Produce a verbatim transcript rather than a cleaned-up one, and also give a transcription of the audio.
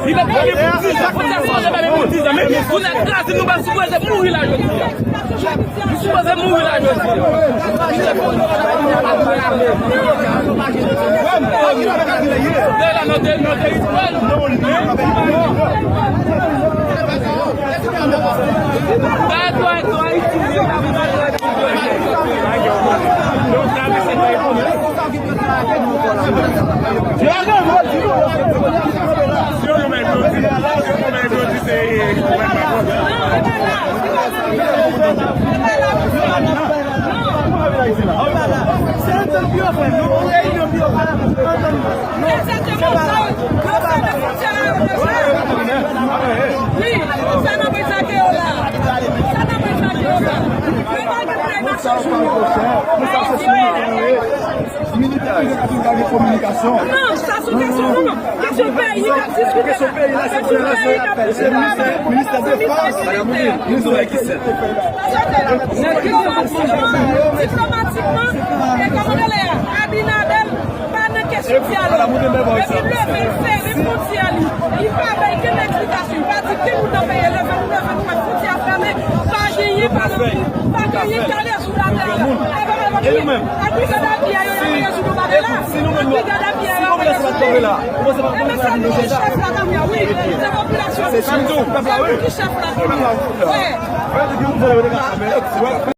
Li pa pale pou dizan, fòk sa chanje, pa pou dizan. Men nou nèg kraze, nou pa sipoze mouri la jodi a. Nou sipoze mouri la jodi a. Wi, sa nan men sa ke yo la. Sa nan men sa ke yo la. Yo pa gen plen nan chanje. Militè ki pa gen kominikasyon. Non, sa se yon kesyon, non, non. Kesyon peyi n ap diskite la. Kesyon peyi la, se kesyon peyi n ap diskite la. Ministè defans, ministè militè. Diplomatikman, e kòman rele a? Abinader pa nan kesyon dyalòg. Epi leve l fèmen fwontyè li. Li pa bay kenn eksplikasyon. Li pa di kenn moun nan peyi leve, nou leve, nou wè fwontyè a fèmen. Pa genyen, pa genyen kalejou latè a. E nou menm, ak brigad api a, yo ap peye sou nou bagay la. Ak brigad api a, yo ap peye sou nou. E men se nou ki chèf la, wi. Se popilasyon ki chèf la, wi. Se nou ki chèf la. Wi.